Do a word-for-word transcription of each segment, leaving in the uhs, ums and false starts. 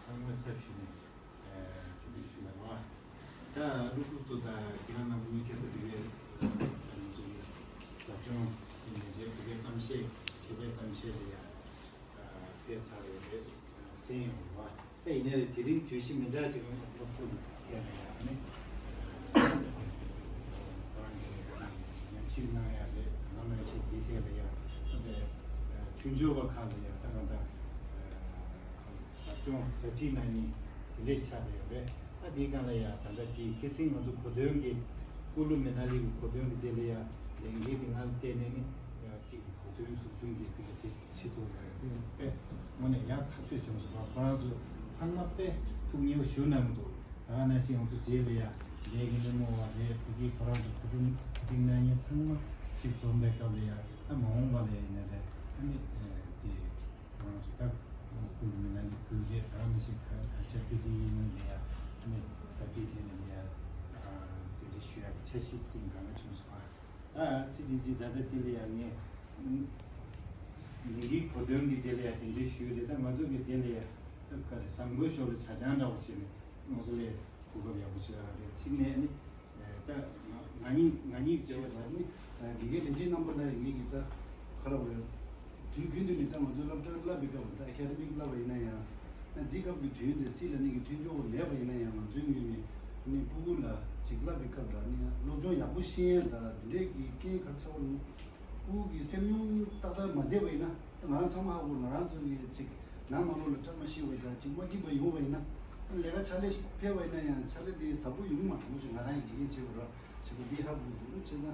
ཚང་མ་ཚབ་ཞུས་ནས་ཚིག་འདི་ཞུས་ལ་བ། ད་སློབ་ཕྲུག་ཚོ་དང་ཁྱེད་རང་རྣམ་པ་གཉིས་ཁ་སང་དེ་གའི་ང་ཚོ་གི་ཟབ་སྦྱོང་ཟིན་ནས་རྗེས་དེ་གའི་གཏམ་བཤད་དེ་གའི་གཏམ་བཤད་ལ་ཡ་སྤེལ་ཚར་ཡོད་རེད་གསན་ཡོང་བ། ད་ཡིན་ནའི་དེ་རིང་བརྗོད་གཞི་མི་འདྲ་ཅིག་སློབ་ཕྲུག་ལ་ཐད་ནས་ཡང་ནི་ཉམས་ཞིབ་གནང་ཡ་རེད། ང་མ་ཤེས་དེའི་ཐད་ལ་ཡང་ད་ལྟ་མཐུན་སྦྱོར་བ་ཁག་ལ་ཡང་ད་གང་ལྟར་ཟབ་སྦྱོང་ཟབ་ཁྲིད་གནང་མཁན་དེ་འདྲས་ཆགས་བསྡད་ཡོད་རེད། ད་དེའི་སྒང་ལ་ཡང་ད་ལྟ་དེ་ཁ་སང་ང་ཚོ་གོ་སྟོན་གྱི་ཀུ་ལུ་མི་ན་ལི་གི་གོ་སྟོན་གྱི་དེ་ལ་ཡང་ལས་འགན་དེ་ང་ལ་སྤྲད་ནས་ནི་ཡང་གཅིག་གོ་སྟོན་ཟུར་སྦྱོང་གི་དེ་ལ་དེ། ཆེད་དུ་དཔེ་དངོས་གནས་ཡག་ཐག་ཆོད་བྱུང་སོང་བ། ཁོ་རང་ཚོ་ཚང་མ་དཔེ་ཐུགས་མཉེས་པོ་ཞུ་གནང་གི་འདུག་ད་ག་ནང་བཞིན་ང་ཚོ་རྗེས་ལ་ཡ་ལས་ཀྱི་སྣེ་མོ་བ་རེད། བོད་ཀྱི་ཁོ་རང་ཚོ་གོ་སྒྲིག་གོ་སྒྲིག་གནང་མཁན་ཚང་མ་གཅིག་འཛོམས་པའི་སྐབས་ལ་ཡ་ཨ་མ་འོངས་པ་ལ་ཡིན་ན་རེད། ཨ་ནི་དེ་ཁོ་རང་ཚོ་ད་ཀུ་ལུ་མི་ན་ལི་ཁུལ་རེད། ད་ག་ནང་བཞིན་ག་ག་ཤ་པི་ཏི་ཡིན་ན་ལ་ཡ་ཨ་ནི་ས་པི་ཏི་ལ་ཡ་དེ་འདྲ་ཞུ་ཡག་གི་འཆར་གཞི་དེ་འདྲ་བྱུང་སོང་ཨ། ད་ཅི་དེ་ཅི་ད་ལྟ་དེ་ལ་ཡང་ངས་ཉིན་གྱི་གོ་སྟོན་གྱི་དེ་ལ་ཡང་དེ་འདྲའི་ཞུས་རེད། ད་ང་ཚོ་གི་དེ་ལ་ཡང་ད་ག་རེ་བཟང་པོའི་ཞོར་ལ་ཆ་ཚང་འདྲ་བོ་བྱས་ནས་ང་ཚོ་ལ་གོ་སྐབས་ཡག་པོ་ཅིག་རག་རེད། གཅིག་ནས་ནི་ད་ང་ང་གཉིས་ང་གཉིས་བྱས་པ་ནི་དགེ་རྒན་ལས་བྱེད་རྣམ་པ་ལ་ངེད་ཀྱི་ད་ག་རེ་བ་རེད། དུས་རྒྱུན་དུ་ནི་ད་ང་ཚོ་སློབ་གྲྭར་བསླབ་པའི་སྐབས་ད་ཨེ་ཀ་ཌེ་མིག་བསླབ་པ་ཡིན་ན་ཡང་། འདི་སྐབས་ཀྱི་དུས་འདི་སྲིད་ལ་ནི་གི་མཐུན་སྦྱོར་བ་མེད་པ་ཡིན་ན་ཡང་ང་ཚོའི་ངོས་ནས་ནི་སྤུ་གུ་ལ་ཅིག་བསླབ་པའི་སྐབས་ལ་ནི་སློབ་སྦྱོང་ཡག་པོ་ཤེས་ཡ་དང་འདི་འདྲའི་གི་རྐྱེན་ག་རེ་ཆགས་པ་རུང་སྤུ་གུ་གི་སེམས་མྱོང་ཏག་ཏག་མ་བསྡད་པ་ཡིན་ན། ད་ང་རང་ཚང་མ་ཧ་གོ། ང་རང་ཚོ་གི་ཅིག་ནང་ནང་ལོགས་ལ་བཀྲ་མ་ཤིས་པ་དང་ཅིག་མ་སྐྱིད་པ་ཡོང་བ་ཡིན་ན། ལས་ཀ་ཕྱག་ལས་ཕེབས་པ་ཡིན་ན་ཡང་ཕྱག་ལས་དེ་ཟབ་པོ་ཡོང་གི་མ་རེད། དྲང་པོ་ཞུ། ང་རང་ཡང་དགེ་རྒན་བྱེད་དགོས་ར་བྱེད་དགོས་འདི་ཧ་གོ་གི་འདུག་བྱས་ཙང་།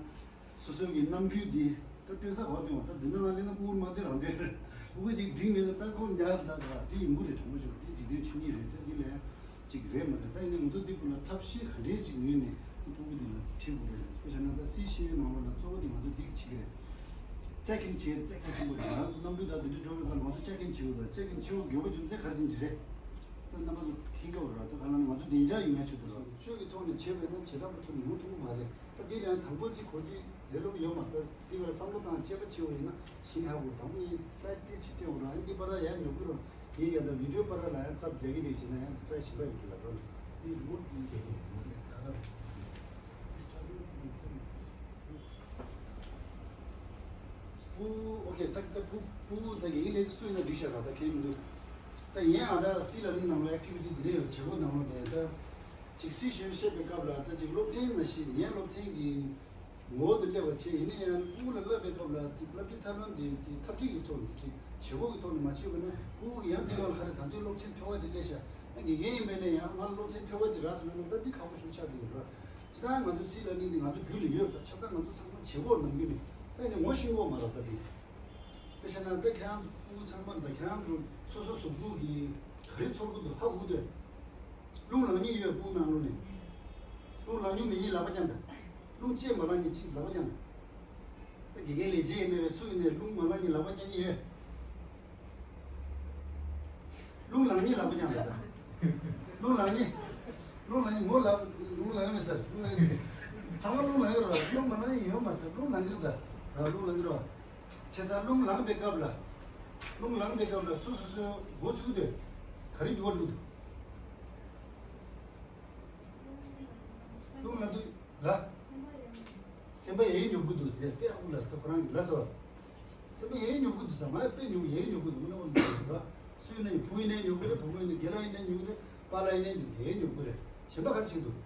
སོ་སོ་གི་རྣམ་འགྱུར་འདི་ད་སྟོན་ས་ག་པར་སྟོན་པ། ད་འཛིན་གྲྭ་ནང་སླེབས་ན་སྤུ་གུར་མ་སྟོན་རང་སྟོན་རེད། སྤུ་གུ་ཅིག་འགྲིག་མེད་ན་ད་ཁོ་ཉར་ད་ད་འདི་ཡོང་གི་རེད། དྲང་པོ་ཞུ་བ་འདི་འཇིག་རྟེན་ཆོས་ཉིད་རེད། ད་འདི་ལས་ཅིག་རེད་མ་རེད། ད་ཡིན་ན་ང་ཚོ་འདི་སྐོར་ལ་ཐབས་ཤེས་ག་འདྲས་ཅིག་ངོས་ནས་སྤུ་གུ་འདི་ལ་ཁྲིད་དགོས་རེད། དཔེ་བཞག་ན་ད་སྲིད་ཤེས་ཡོན་ནང་ལོགས་ལ་གཙོ་བོ་འདི་ང་ཚོ་འདི་བྱེད་ཀྱི་རེད། ཅེག་ཨིན་བྱེད་ཡ་དཔེ་གལ་ཆེན་པོ་རེད། ང་རང་ཚོ་གནམ་གྲུ་དང་འདི་འདྲ་འགྲོ་བའི་སྐབས་ལ་ང་ཚོ་ཅེག་ཨིན་བྱེད་དགོས་ད། ཅེག་ཨིན་བྱེད་དགོས་དགོས་པ་རྒྱུ་མཚན་ག་རེ་ཅིག་རེད། ད་རྣམ་པ་ཚོ་མཁྱེན་གྱི་རེད། ད་ག་ལ་ང་ཚོ་བདེ་འཇགས་ཡོང་ཡ་ཆེད་དུ་རེད། ཆོས་ཀྱི་ཐོག་ནས་བྱས་པ་ཡིན་ན་བྱེ་བྲག་པ་ཐོག་ནས་ཡོང་ཐུབ་ཀྱི་མ་རེད། ད་འདི་ལ་ཡང་དང་པོ་གཅིག་གོ་རྒྱུ་ལས་སླ་པོ་ཡོད་མ་རེད། ད་འདི་བར་བསམ་བློ་བཏང་དཔྱད་པ་བྱེད་པ་ཡིན་ན་གཞི་ནས་ཧ་གོ། དང་པོ་ངས་སི་ལའེ་ཌི་དེ་ཅིག་སྟོན་དགོས་རེད། ཨ་ནི་འདི་བར་ལ་ཡར་ཉོ་གི་རེད། ངས་ཡང་ད་བི་ཌིའོ་བར་ལ་ཡང་ཚབ་བསྡད་ཀྱི་རེད། བྱས་ན་ཡང་ཚ་ཞིམ་པ་ཡོད་ཀྱི་ལབ་རོགས། འདི་རི་མོ་ཊི་བྱེད་ཀྱི་རེད། ད་ལྟ་སྤུ་གུ་ཨོ་ཁེ་ཚག་ད་སྤུ་སྤུ་གུ་ད་དགེ་རྒན་ལས་སུ་ཡིན་ན་འགྲིག་ཤག་ར། ད་གལ་མི་འདུག་ད་ཡིན་ཨ་ད་སི་ལར་ནིང་ནང་ལོགས་ཨེག་ཊི་བི་ཊི་འདི་འདྲ་ཡོད། བྱེད་སྒོ་ནང་ལོགས་ནས་ད་ཅིག་སི་ཤེས་བཤད་པའི་སྐབས་ལ་ད་ཅིག་སློབ་ཚན་ནང་བཞིན་ཡན་སློབ་ཚན་གྱི་ངོ་བོ་དུ་སླེབས་པ་བྱས། ཡིན་ན་ཡང་སྤུ་གུ་ལ་བསླབ་པའི་སྐབས་ལ་ཅིག་བསླབ་ཁྲིད་ཐབས་ལམ་དེ་ཅིག་ཐབས་ཁྲིད་ཀྱི་ཐོག་ནས་ཅིག་བྱེད་སྒོ་གི་ཐོག་ནས་མ་བྱས་པ་ན་སྤུ་གུ་གི་ཡང་དེ་སྒང་ལ་ཧ་རེ་ད་དུང་སློབ་ཚན་ཐོལ་པ་ཅིག་སླེབས་ཤག་ཨ་དགེ་རྒན་ཡིན་པས་ན་ཡང་ང་སློབ་ཚན་ཐོལ་པ་ཅིག་རག་སོང་ན་ད་འདི་ཁག་པོ་ཞིག་ཆགས་བསྡད་ཡོད་ར། ཇི་ལྟར་ང་ཚོ་སི་ལར་ནིང་འདི་ང་ཚོ་རྒྱུད་ལ་ཡོད། ད་ཆ་ཚང་ང་ཚོ་ཚང་མ་བྱེད་སྒོ་ནང་རྒྱུད་ནས་ད་ནི་ངོ་ཤེས་ཀྱི་ཡོད་མ་རེད། ད་འདི་དཔེ་བཞག་ན་ད་ཁྱེད་རང་ཚོ་སྤུ་གུ་ཚང་མ་ད་ཁྱེད་རང་ཚོ་སོ་སོ་གཟུགས་པོ་གི་ག་རེ་ཚོར་གི་འདུག་ཧ་གོ་གི་འདུག་རླུང་ལངས་མཁན་ཡོད་སྤུ་གུ་ནང་ལོགས་ནས། རླུང་ལངས་མྱོང་མེད་མཁན་ལག་པ་བརྐྱངས་དང་། རླུང་གཅིག་མ་ལངས་མཁན་གཅིག་ལག་པ་བརྐྱངས་དང་། ད་དགེ་རྒན་ལས་བྱེད་ཡིན་ནའི་རེད། སུ་ཡིན་ནའི་རླུང་མ་ལངས་མཁན་ལག་པ་བརྐྱངས་མཁན་ཡོད། རླུང་ལངས་མཁན་ལག་པ་བརྐྱངས་རེད་ད། རླུང་ལངས་མཁན། རླུང་ལངས་མཁན་ངོ་ལ་རླུང་ལངས་མེད་ཟེར། རླུང་ལངས་མཁན་ཚང་མ་རླུང་ལངས་ཡོད་རེད་བ། རླུང་མ་ལངས་མཁན་ཡོད་མ་རེད། རླུང་ལངས་ཀྱི་རེད་ད། ར་རླུང་ལངས་ཀྱི་རེད་བ། བྱས་ཙང་རླུང་ལངས་པའི་སྐབས་ལ། རླུང་ལངས་པའི་སྐབས་ལ་སོ་སོ་སོའི་འགོ་ཚུགས་དུས་ག་རེ་འགྱུར་བ་འགྲོ་འདུག་རླུང་ལངས་དུས་ལ། སེམས་པ་ཡལ་ཡལ་ཉོབ་ཀྱི་འདུག་དེ་དཔེ་ཨ་ཁུ་ལ་སྟོད་ཁོ་རང་གི་ལ་སོ། སེམས་པ་ཡལ་ཡལ་ཉོབ་ཀྱི་འདུག་ཟེར། ང་དཔེ་ཉོབ་ཡལ་ཡལ་ཉོབ་ཀྱི་འདུག་དངོས་གནས་ཁོ་ལ་ཉོབ་ཀྱི་རེད། སུ་ཡིན་ན་ཡང་བུ་ཡིན་ནའི་ཉོབ་ཀྱི་རེད། བུ་མོ་ཡིན་ནའི་རྒན་ལགས་ཡིན་ནའི་ཉོབ་ཀྱི་རེད། པཱ་ལགས་ཡིན་ནའི་ཉོབ་ཀྱི་རེད། ཡལ་ཡལ་ཉོབ་ཀྱི་རེད། གཞན་པ་ག་རེ་བྱེད་ཀྱི་འདུག་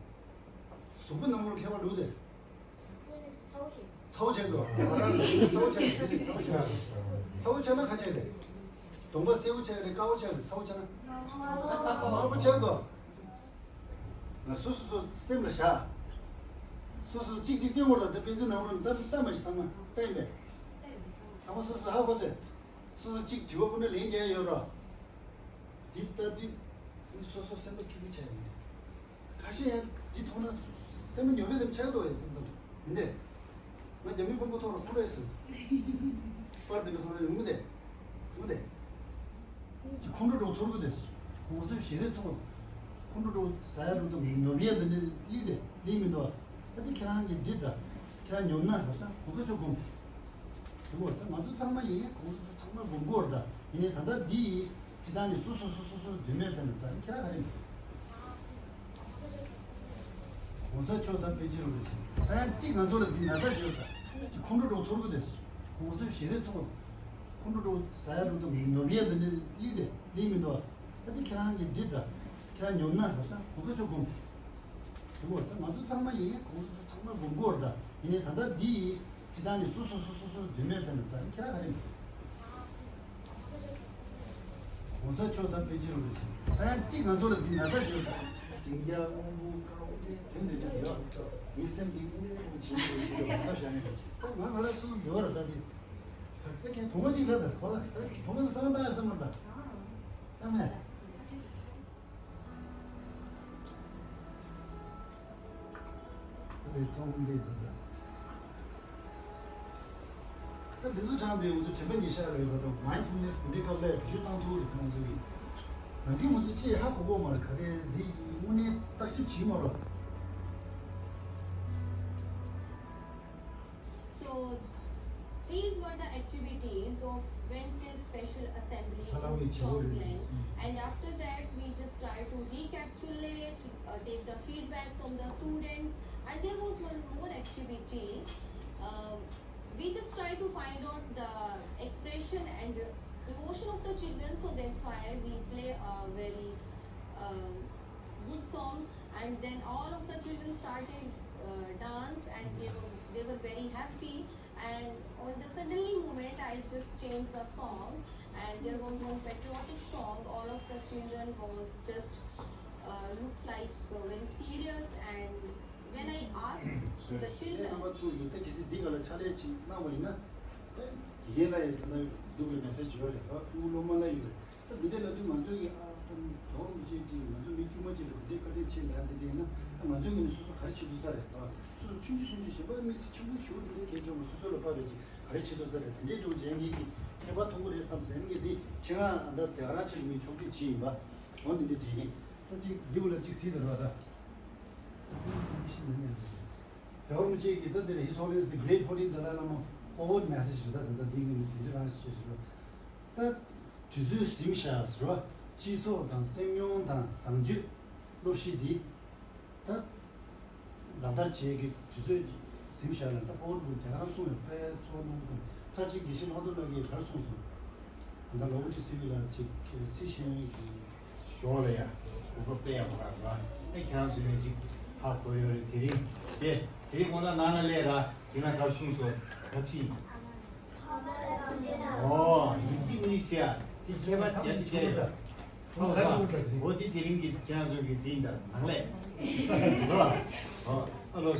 གཟུགས་པོ་ནང་ལོགས་ཁེ་བ་འདུག་དེ། ཚ་བོ་ཆགས་འདུག་ང་རང་ཚ་བོ་ཆགས་ཡོད། ཚ་བོ་ཆགས་ཡོད། ཚ་བོ་ཆགས་ན་ཁ་ཆགས་རེད། གདོང་པ་སེར་པོ་ཆགས་རེད། དཀར་པོ་ཆགས་རེད། ཚ་བོ་ཆགས་ན་དམར་པོ་ཆགས་འདུག་ང་སོ་སོ་སོ་སེམས་ལ་བཞག་སོ་སོ་གཅིག་གཅིག་སྟོན་དགོས་རེད། ད་དཔེ་མཛོད་ནང་ལོགས་ནས་ལྟ་ལྟ་མ་ཤེས། ཚང་མ་ལྟ་ཡིན་པས། ཚང་མ་སོ་སོ་ཧ་གོ་སོང་། སོ་སོ་གཅིག་དྲི་བ་ཁོ་ན་ལན་རྒྱག་ཡ་ཡོད་རོགས། འདི་ལྟ་དུས་ནི་སོ་སོ་སེམས་པ་སྐྱིད་པོ་ཆགས་ཡ་མི་འདུག་ཁ་ཤས་ཡང་འདི་མཐོང་ན་སེམས་པ་ཉོབ་པའི་དེ་ཆགས་འདུག་ཡ་མཚམས་མཚམས་མི་འདུག་ང་རྒྱ་མི་ཕོན་པོ་ཐོག་ལ་ཁོང་རེད་ཟེར། པར་འདི་འདྲ་ཐོག་ལ་ཡོང་གི་འདུག་ངོ་དེ། ཅི་ཁོང་ཁྲོ་འདྲ་ཚོར་གི་དེ། ཁོང་ཚོས་ཞེ་རེ་ཚོར། ཁོང་ཁྲོ་འདྲ་ཟ་ཡ་འདྲ་དང་ཉོབ་ཡ་འདི་ནི་ལི་དེ་ལི་མི་འདུག་ད་དེ་ཁྱེད་རང་གི་འདི་ད་ཁྱེད་རང་ཉོབ་ན་ལྷ་ས་ཁོང་ཚོ་ཆོ་དགོངས། དེ་མོ་ད་ང་ཚོ་ཚང་མ་ཡིན། ཁོང་ཚོ་ཚང་མ་དགོངས་དགོས་རེད། ད་ཡིན་ནའི་ད་ལྟ་འདི་ཡི་ སྤྱི་བཏང་ནས་སོ་སོ་སོ་སོ་སོ་འདོད་མོས་ལྟར་ནས་ད་ཁྱེད་རང་ག་རེ་མིན། གོང་ས་མཆོག་དང་པཎ་ཆེན་རིན་པོ་ཆེ། ད་ཡང་གཅིག་ང་ཚོ་ལ་འདི་ན་ཚ་བྱོས་ད། ཅིག་ཁོང་ཁྲོ་འདྲ་ཚོར་གི་དེ། གོང་ས་ཞལ་རས་ཚོར། ཁོང་ཁྲོ་འདྲ་ཟ་ཡ་འགྲོ་དང་ཉོབ་ཡས་འདི་ནས་ལི་དེ་ལི་མི་འདུག་ད་འདི་ཁྱེད་རང་གི་འདི་ད་ཁྱེད་རང་ཉོབ་ན་ལ་ས་གོང་ས་མཆོག་དགོངས། དེ་གོ་ད་ང་ཚོ་ཚང་མ་ཡིན་གོང་ས་མཆོག་ཚང་མ་དགོངས་གོ་ར་ད་ཡིན་ནའི་ད་ལྟ་འདི་ཡིན། སྤྱི་བཏང་ནས་སོ་སོ་སོ་སོ་སོ་འདོད་མོས་ལྟར་ནས་ད་ཁྱེད་རང་ག་རེ་མིན། གོང་ས་མཆོག་དང་པཎ་ཆེན་རིན་པོ་ཆེ། ད་ཡང་གཅིག་ང་ཚོ་ལ་འདི་ན་ཚ་བྱོས་ད། སེང་རྒྱ་དབང་པོ་དཀར་པོ་དེ་དོན་དེ་འདྲ་ཡོད། མི་སེམས་འདི་དངོས་པོ་བྱིན་པའི་ཕྱིར་དུ་མ་བཞག་ནས་ད་ང་ང་རང་སོ་སོ་འདོད་པ་ར་ད་འདི། ད་ཁྱེད་བུ་མོ་གཅིག་ལ་ད་གོ་ད་བུ་མོ་ཚོ་བསམ་བློ་བཏང་ཡ་བསམ་བློ་ད། བཏང་མེད། ད་འདི་ཚོ་དྲངས་ཏེ་ང་ཚོ་དྲན་པ་ཉེར་བཞག་ལ་ཡོད་པ་དང་མའིན་ཌ་ཕུལ་ནེ་སི་དེ་འདྲའི་སྐབས་ལ་བེད་སྤྱོད་བཏང་ཐུབ་རེད་ད་ང་ཚོ་གི། ནམ་རྒྱུན་ང་ཚོ་ཅིག་ཧ་གོ་གོ་མ་རེད། ག་རེ་འདི་དངོས་གནས་བརྟག་ཞིབ་བྱེད་མ་རོགས། So, these were the activities of Wednesday Special Assembly in Tonglen. And after that, we just try to recapitulate, uh, take the feedback from the students. And there was one more activity. Uh, we just try to find out the expression and emotion of the children. So that's why we play a very, uh, good song. And then all of the children started, uh, dance, and they was they were very happy. And on the suddenly moment, I just changed the song, and there was one patriotic song. All of the children was just, uh, looks like, uh, very serious, and when I asked the children, རྣམ་པ་ཚོ་ཡིན་ད་གལ་སྲིད་འདི་ག་ལ་ཕྱག་ལས་ཅིག་གནང་བ་ཡིན་ན། ད་དགེ་རྒན་ལ་ཡང་ད་ལྟ་སྡུག་པའི་མེ་སེ་ཇི་ཡོད་རེད། ད་ཕྲུ་གུ་སློབ་མ་ལ་ཡོད་རེད། ད་འདི་འདྲའི་ལབ་དུས་ང་ཚོའི་གི་ཨ་ད་རྡོ་རིན་པོ་ཆེ་ཅིག་ང་ཚོ་མི་དཀྱུས་མ་ཅིག་ལ་འདི་འདྲའི་བཀའ་དྲིན་ཆེ་ལབ་འདི་འདྲ་ཡིན་ན། ད་ང་ཚོའི་གི་ནི་སོ་སོ་ག་རེ་བྱེད་ཐུབ་ས་རེད། ད་སོ་སོ་ཆུང་ཆུང་ཆུང་ཆུང་གཞན་པ་དམིགས་བསལ་ཆེན་པོ་ཞེ་པོ་འདི་འདྲའི་གལ་ཆེ་བ་སོ་སོ་ལ་དཔག་པའི་ཅིག་ག་རེ་བྱེད་ཐུབ་ས་རེད། དེ་འདྲའི་འགྲོ་བྱེད་མཁན་གྱི་ཁྱད་པར་མཐོང་གི་རེད་བསམ་ཟེར་མཁན་གྱི་འདི་ཆེད་མངགས་ད་དེ་ག་རང་ཆེད་དུ་མི་ཆོག་ཁྲིད་བྱེད་ཡིན་པ། འོ་འདི་འདྲ་བྱེད་མཁན་ད་ཅིག་འདི་བ་ལ་ཅིག་གཟིགས་དང་རོགས་ད། མི་ཤེས་མི་ཉན། རྡོ་རིན་པོ་ཆེ་གི་ད་འདིར་His Holiness the Great Fourteenth Dalai Lama forward message རེད། ད་ད་ད་འདི་གི་ནི་དེ་འདྲ་རང་ཞིག་བྱེད་ཞིག་ལ། ད་དུས་ཚོད་ཟིན་བཞག་ཟེར་བ། སྤྱི་ཚོགས་དང་སེམས་མྱོང་དང་བཟང་སྤྱོད་སློབ་གཞི་འདི་ད་ལག་བསྟར་བྱེད་ཀྱི་དུས་ཚོད་ཟིན་བཞག་ལ། ད་forward དེ་ག་རང་གསུངས་ཡོད་པས་ཚོགས་གནང་དང་ཚར་གཅིག་དགེ་བཤེས་ལྷག་རྡོར་ལགས་ཀྱིས་ག་རེ་གསུངས་སོང་། ད་ལྟ་ལོ་ཀུ་ཅི་སི་བི་ལ་ཅིག་སི་ཤེས་ཡོན་གྱི་ཞོགས་ལ་ཡ། གོ་སྐབས་སྤྲད་ཡ་མ་རག་པ། ཨེ་ཁྱེད་རང་ཚོས་ནས་ཅིག་ཧ་གོ་ཡོད་རེད། དེ་རིང་དེ་དེ་རིང་དགོང་དག་ནང་ལ་སླེབས་ར། དེ་ན་གར་གསུངས་སོ། ག་ཅི། ཨོ་ཡིན་གཅིག་གཉིས་བྱས་ཡ་དེ་ཁྱད་པར་རྒྱ་ཅིག་བསྟན་ཡོད། ཨོ་དེ་དེ་རིང་གི་ཁྱེད་རང་ཚོ་གི་དེ་ཡིན་ད་ནང་ལས། ཨོ་ཨ་ལོ།